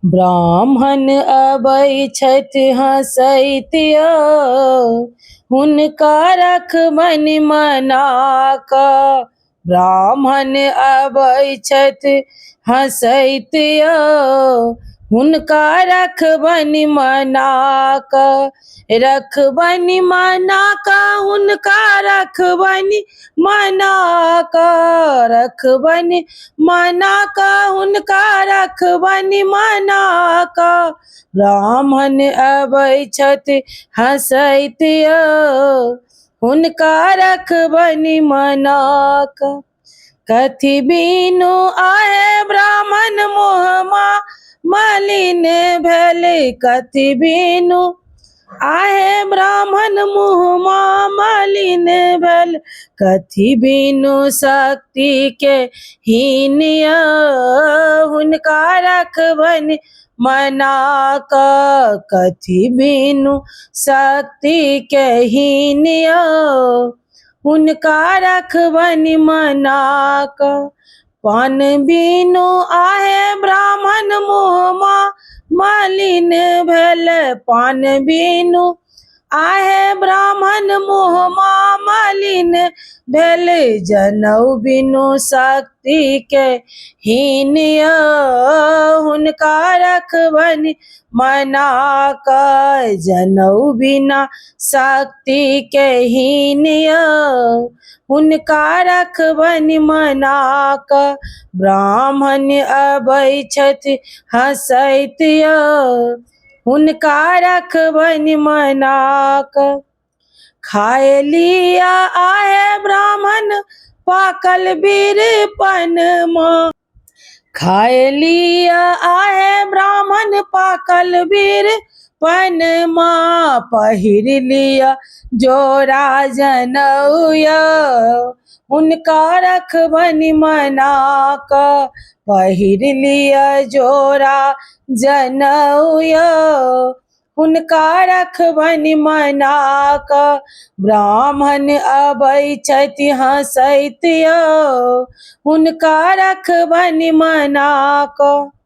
ब्राह्मण अबै छथि हँसैत यौ, हुनका रखबनि मना कऽ। ब्राह्मण अबै छथि हँसैत यौ, हुनका रखबनि मना कऽ। रखबनि मना कऽ हुनका रखबनि मना कऽ, रखबनि मना कऽ हुनका रखबनि मना कऽ। ब्राह्मण अबै छथि हँसैत यौ, हुनका रखबनि मना कऽ। कथी बिनु आहे ब्राह्मण मोहमा मलिन भेल, कथी बिनु आहे ब्राह्मण मुहमा मलिन भेल, कथी बिनु शक्ति के हीन यौ, हुनका रखबनि मना कऽ। कथी बिनु शक्ति के हीन यौ, हुनका रखबनि मना कऽ। पान बिनु आहे ब्राह्मण मुहमा मलिन भेल, पान बिनु आहे ब्राह्मण मुहमा मलिन भेल, जनउ बिनु शक्ति के हीन यौ, हुनका रखबनि मना कऽ। जनउ बिना शक्ति के हीन यौ, हुनका रखबनि मना कऽ। ब्राह्मण अबै छथि हँसैत यौ, हुनका रखबनि मना कऽ। खाय लिअ आहे ब्राह्मण पाकल बीरपनमा, खाय लिअ आहे ब्राह्मण पाकल बीरपनमा, पहिर लिअ जोड़ा जनउ यौ, हुनका रखबनि मना कऽ। पहिर लिअ जोड़ा जनउ यौ, हुनका रखबनि मना कऽ। ब्राह्मण अबै छथि हँसैत यौ, हुनका रखबनि मना कऽ।